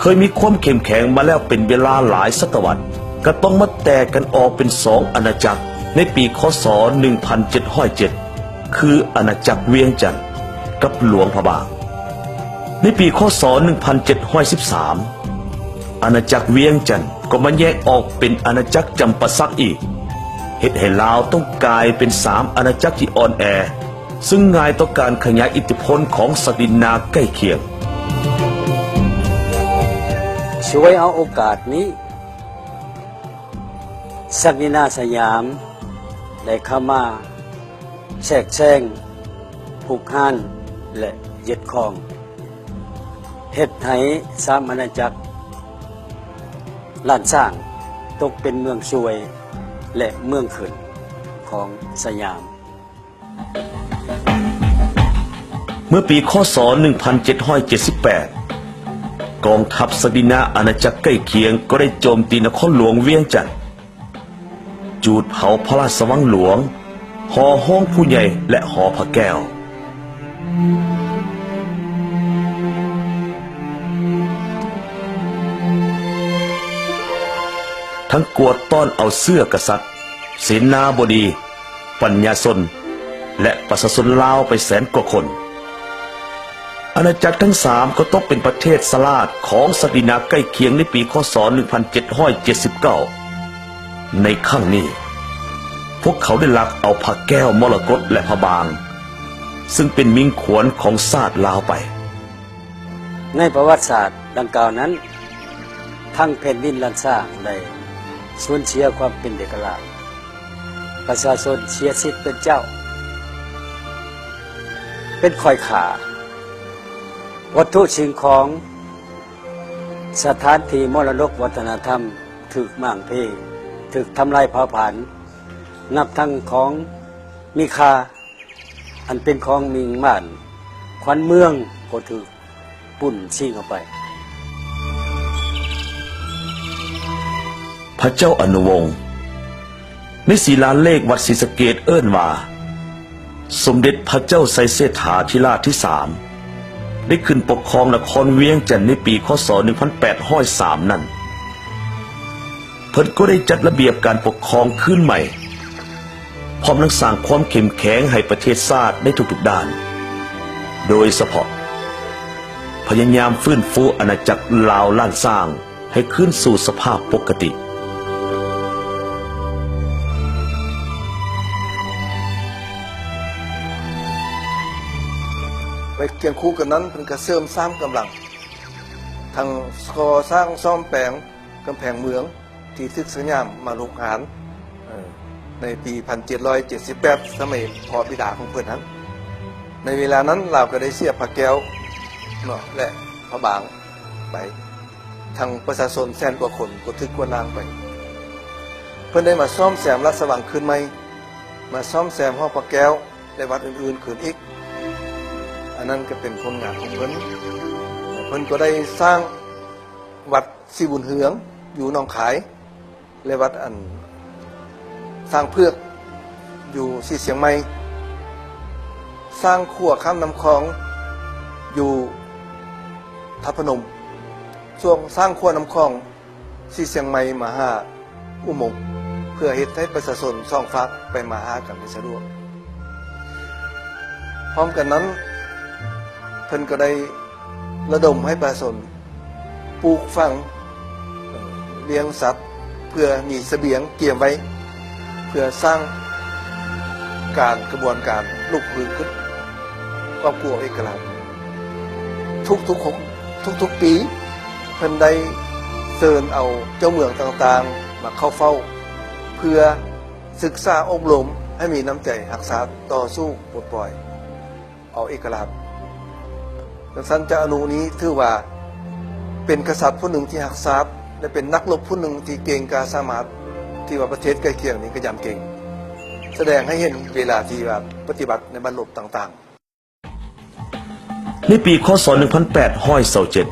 ເຄີຍມີຄວາມເຂັ້ມແຂງມາແລ້ວເປັນເວລາຫຼາຍສະຕະວັດ, ກໍຕ້ອງມາແຕກກັນອອກເປັນສອງອານາຈັກໃນປີ ຄ.ສ. ໜຶ່ງພັນເຈັດຮ້ອຍເຈັດ ຄືອານາຈັກວຽງຈັນກັບຫຼວງພະບາງ. ໃນປີ ຄ.ສ. ໜຶ່ງພັນເຈັດຮ້ອຍສິບສາມ ອານາຈັກວຽງຈັນກໍມາແຍກອອກເປັນອານາຈັກຈຳປາສັກອີກ, ເຮັດໃຫ້ລາວຕ້ອງກາຍເປັນສາມອານາຈັກທີ່ອ່ອນແອ, ຊຶ່ງງ່າຍຕໍ່ການຂະຫຍາຍອິດທິພົນຂອງສັກດິນາໃກ້ຄຽງ. ສວຍເອົາໂອກາດນີ້, ສັກດິນາສະຫຍາມໄດ້ເຂົ້າມາແຊກແຊງ, ຮຸກຮານ ແລະ ຍຶດຄອງ, ເຮັດໃຫ້ສາມອານາຈັກລ້ານຊ້າງຕົກເປັນເມືອງຊວຍ ແລະ ເມືອງຂຶ້ນຂອງສະຫຍາມ. ເມື່ອປີ ຄ.ສ. ໜຶ່ງພັນເຈັດຮ້ອຍເຈັດສິບແປດ ກອງທັບສັກດິນາອານາຈັກໃກ້ຄຽງກໍໄດ້ໂຈມຕີນະຄອນຫຼວງວຽງຈັນ, ຈູດເຜົາພະລາຊະວັງຫຼວງ, ຫໍໂຮງຜູ້ໃຫຍ່ ແລະ ຫໍພະແກ້ວ. ທັງກວາດຕ້ອນເອົາເຊື້ອກະສັດ, ເສນາບໍດີ, ປັນຍາຊົນ ແລະ ປະຊາຊົນລາວໄປແສນກວ່າຄົນ. ອານາຈັກທັງສາມກໍຕົກເປັນປະເທດສະຫຼາດຂອງສັກດິນາໃກ້ຄຽງໃນປີ ຄ.ສ. ໜຶ່ງພັນເຈັດຮ້ອຍເຈັດສິບເກົ້າ. ໃນຄັ້ງນີ້, ພວກເຂົາໄດ້ລັກເອົາພະແກ້ວ ມໍລະກົດ ແລະ ພະບາງ, ຊຶ່ງເປັນມິ່ງຂວັນຂອງຊາດລາວໄປ. ໃນປະຫວັດສາດດັ່ງກ່າວນັ້ນ, ທັງແຜ່ນດິນລ້ານຊ້າງໄດ້ສູນເສຍຄວາມເປັນເອກະລາດ, ປະຊາຊົນເສຍສິດເປັນເຈົ້າ, ເປັນຂ້ອຍຂ້າ, ວັດຖຸສິ່ງຂອງ, ສະຖານທີ່ມໍລະດົກວັດທະນະທຳຖືກມ້າງເພ, ຖືກທຳລາຍເຜົາຜານ, ນັບທັງຂອງມີຄ່າ ອັນເປັນຂອງມິ່ງໝ້ານຂວັນເມືອງກໍຖືກປຸ້ນຊິງເອົາໄປ. ພະເຈົ້າອະນຸວົງ ໃນສີລາເລກວັດສີສະເກດເອີ້ນວ່າ ສົມເດັດພະເຈົ້າໄຊເສດຖາທິລາດທີສາມ ໄດ້ຂຶ້ນປົກຄອງນະຄອນວຽງຈັນໃນປີ ຄ.ສ. ໜຶ່ງພັນແປດຮ້ອຍສາມນັ້ນ. ເພິ່ນກໍໄດ້ຈັດລະບຽບການປົກຄອງຄືນໃໝ່, ພ້ອມທັງສ້າງຄວາມເຂັ້ມແຂງໃຫ້ປະເທດຊາດໃນທຸກໆດ້ານ, ໂດຍສະເພາະພະຍາຍາມຟື້ນຟູອານາຈັກລາວລ້ານຊ້າງໃຫ້ຄືນສູ່ສະພາບປົກກະຕິ. ໄປຄຽງຄູ່ກັນນັ້ນ, ເພິ່ນກໍເສີມສາມກຳລັງ, ທັງກໍ່ສ້າງສ້ອມແປງ ກຳແພງເມືອງທີ່ຖືກສະຫຍາມມາລຸກຮານ ເອີ ໃນປີພັນເຈັດຮ້ອຍເຈັດສິບແປດ ສະໄໝພໍ່ບິດາຂອງເພິ່ນຫັ້ນ. ໃນເວລານັ້ນລາວກໍໄດ້ເສຍພະແກ້ວເນາະ ແລະ ພະບາງໄປ, ທັງປະຊາຊົນແສນກວ່າຄົນກໍຖືກກວາດລ້າງໄປ. ເພິ່ນໄດ້ມາສ້ອມແຊມລາຊະວັງຄືນໃໝ່, ມາສ້ອມແຊມຫໍພະແກ້ວ ແລະ ວັດອື່ນໆຄືນອີກ. ອັນນັ້ນກໍເປັນຜົນງານຂອງເພິ່ນ. ເພິ່ນກໍໄດ້ສ້າງວັດສີບຸນເຮືອງຢູ່ໜອງຄາຍ ແລະ ວັດອັນຊ້າງເຜືອກຢູ່ສີຊຽງໃໝ່, ສ້າງຂົວຂ້າມນ້ຳຂອງຢູ່ທາດພະນົມ, ຊ່ວງສ້າງຂົວນ້ຳຂອງ ສີຊຽງໃໝ່ມາຫາອຸມົງ ເພື່ອເຮັດໃຫ້ປະຊາຊົນສອງຟາກໄປມາຫາກັນໄດ້ສະດວກ. ພ້ອມກັນນັ້ນ, ເພິ່ນກໍໄດ້ລະດົມໃຫ້ປະຊາຊົນປູກຝັງ, ລ້ຽງສັດ ເພື່ອມີສະບຽງກຽມໄວ້ ເພື່ອສ້າງການ ກະບວນການລຸກຮືນຂຶ້ນ ກອບກູ້ເອກະລາດ. ທຸກໆ ທຸກໆປີ ເພິ່ນໄດ້ເຊີນເອົາເຈົ້າເມືອງຕ່າງໆມາເຂົ້າເຝົ້າ ເພື່ອສຶກສາອົບຮົມໃຫ້ມີນ້ຳໃຈຮັກຊາດ ຕໍ່ສູ້ປົດປ່ອຍ ເອົາເອກະລາດ. ຈັ່ງຊັ້ນ ຈາອະນຸນີ້ຖືວ່າເປັນກະສັດຜູ້ໜຶ່ງທີ່ຮັກຊາດ ແລະ ເປັນນັກລົບຜູ້ໜຶ່ງທີ່ເກັ່ງກ້າສາມາດ ທີ່ວ່າປະເທດໃກ້ຄຽງນີ້ກໍຢຳເກັ່ງ, ສະແດງໃຫ້ເຫັນເວລາທີ່ວ່າປະຕິບັດໃນບັ້ນລົບຕ່າງໆ. ໃນປີ ຄ.ສ. ໜຶ່ງພັນແປດຮ້ອຍຊາວເຈັດ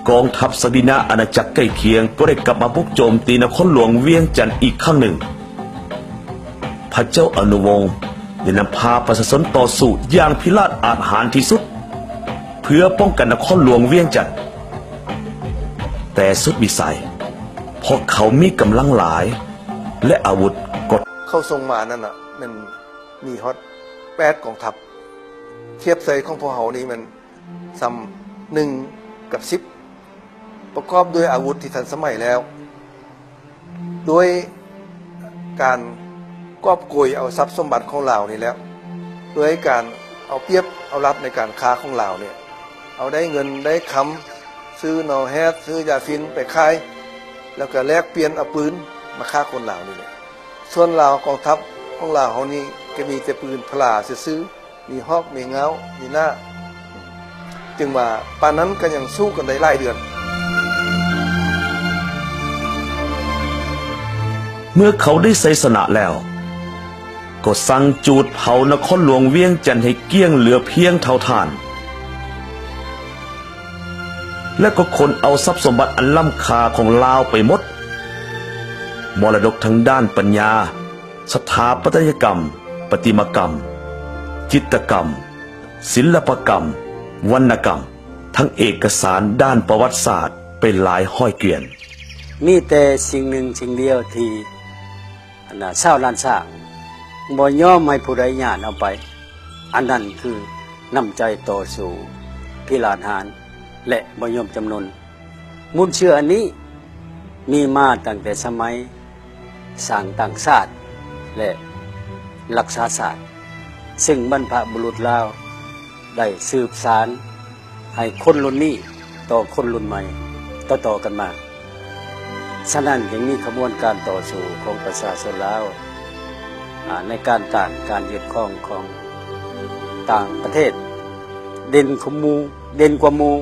ກອງທັບສັກດິນາອານາຈັກໃກ້ຄຽງກໍໄດ້ກັບມາບຸກໂຈມຕີນະຄອນຫຼວງວຽງຈັນອີກຄັ້ງໜຶ່ງ. ພະເຈົ້າອະນຸວົງໄດ້ນຳພາປະຊາຊົນຕໍ່ສູ້ຢ່າງພິລາດອາດຫານທີ່ສຸດ ເພື່ອປ້ອງກັນນະຄອນຫຼວງວຽງຈັນ. ແຕ່ສຸດວິໄສ ເພາະເຂົາມີກຳລັງຫຼາຍ ແລະ ອາວຸດກໍ ເຂົາສົ່ງມານັ້ນນະ ແມ່ນມີຮອດແປດກອງທັບ ທຽບໃສ່ຂອງພວກເຮົານີ້ແມ່ນສ່ຳໜຶ່ງກັບສິບ ປະກອບດ້ວຍອາວຸດທີ່ທັນສະໄໝແລ້ວ ດ້ວຍການກອບໂກຍເອົາຊັບສົມບັດຂອງລາວນີ້ແຫຼະ ດ້ວຍການເອົາປຽບເອົາລັດໃນການຄ້າຂອງລາວນີ້ ເອົາໄດ້ເງິນໄດ້ຄຳ ຊື້ໜໍ່ແຮດ ຊື້ຢາຝິ່ນໄປຂາຍ ແລ້ວກໍແລກປ່ຽນເອົາປືນມາຂ້າຄົນລາວນີ້ແຫຼະ. ສ່ວນລາວ ກອງທັບຂອງລາວເຮົານີ້ກໍມີແຕ່ປືນພະລາຊື່ໆ ມີຫອກ ມີງ່າວ ມີໜ້າ ຈຶ່ງວ່າປານນັ້ນກໍຍັງສູ້ກັນໄດ້ຫຼາຍເດືອນ. ເມື່ອເຂົາໄດ້ໄຊຊະນະແລ້ວ ກໍສັ່ງຈູດເຜົານະຄອນຫຼວງວຽງຈັນໃຫ້ກ້ຽງເຫຼືອພຽງເທົ່າທານ ແລະ ກໍຂົນເອົາຊັບສົມບັດອັນລ້ຳຄ່າຂອງລາວໄປໝົດ, ມໍລະດົກທາງດ້ານປັນຍາ, ສະຖາປັດຕະຍະກຳ, ປະຕິມາກຳ, ຈິດຕະກຳ, ສິນລະປະກຳ, ວັນນະກຳ, ທັງເອກະສານດ້ານປະຫວັດສາດໄປຫຼາຍຮ້ອຍກ້ຽນ. ມີແຕ່ສິ່ງໜຶ່ງສິ່ງດຽວທີ່ ອັນນ່າ ຊາວລ້ານຊ້າງບໍ່ຍອມໃຫ້ຜູ້ໃດຍາດເອົາໄປ, ອັນນັ້ນຄືນ້ຳໃຈຕໍ່ສູ້ພິລາດຫານ ແລະ ບໍ່ຍອມຈຳນົນ. ມູນເຊື້ອອັນນີ້ມີມາຕັ້ງແຕ່ສະໄໝສ້າງຕັ້ງຊາດ ແລະ ລັກສາຊາດ, ເຊິ່ງບັນພະບຸລຸດລາວໄດ້ສືບສານ ໃຫ້ຄົນລຸ້ນນີ້ຕໍ່ຄົນລຸ້ນໃໝ່ຕໍ່ໆກັນມາ. ສະນັ້ນຈຶ່ງມີຂະບວນການຕໍ່ສູ້ຂອງປະຊາຊົນລາວ ອາ ໃນການຕ້ານການຍຶດຄອງຂອງຕ່າງປະເທດ. ເດັ່ນກວ່າໝູ່ ເດັ່ນກວ່າໝູ່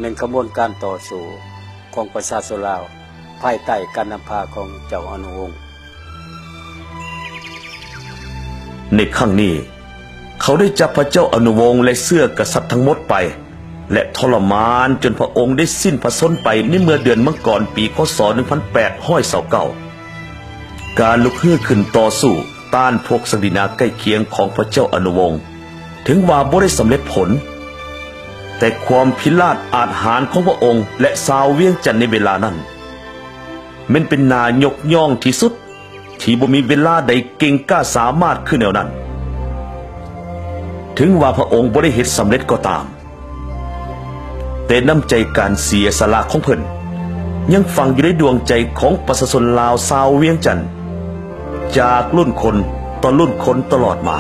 ແມ່ນຂະບວນການຕໍ່ສູ້ຂອງປະຊາຊົນລາວ ພາຍໃຕ້ການນຳພາຂອງເຈົ້າອະນຸວົງ. ໃນຄັ້ງນີ້ ເຂົາໄດ້ຈັບພະເຈົ້າອະນຸວົງ ແລະ ເຊື້ອກະສັດທັງໝົດໄປ ແລະ ທໍລະມານຈົນພະອົງໄດ້ສິ້ນພະຊົນໄປໃນເມື່ອເດືອນມັງກອນ ປີ ຄ.ສ. ໜຶ່ງພັນແປດຮ້ອຍຊາວເກົ້າ. ການລຸກຮືຂຶ້ນຕໍ່ສູ້ຕ້ານພວກສັກດິນາໃກ້ຄຽງຂອງພະເຈົ້າອະນຸວົງ ເຖິງວ່າບໍ່ໄດ້ສຳເລັດຜົນ, ແຕ່ຄວາມພິລາດອາດຫານຂອງພະອົງ ແລະ ຊາວວຽງຈັນໃນເວລານັ້ນ ແມ່ນເປັນໜ້າຍົກຍ້ອງທີ່ສຸດ ທີ່ບໍ່ມີເວລາໃດເກັ່ງກ້າສາມາດຄືແນວນັ້ນ. ເຖິງວ່າພະອົງບໍ່ໄດ້ເຮັດສຳເລັດກໍຕາມ, ແຕ່ນ້ຳໃຈການເສຍສະຫຼະຂອງເພິ່ນ ຍັງຝັງຢູ່ໃນດວງໃຈຂອງປະຊາຊົນລາວຊາວວຽງຈັນ ຈາກລຸ້ນຄົນຕໍ່ລຸ້ນຄົນຕະຫຼອດມາ.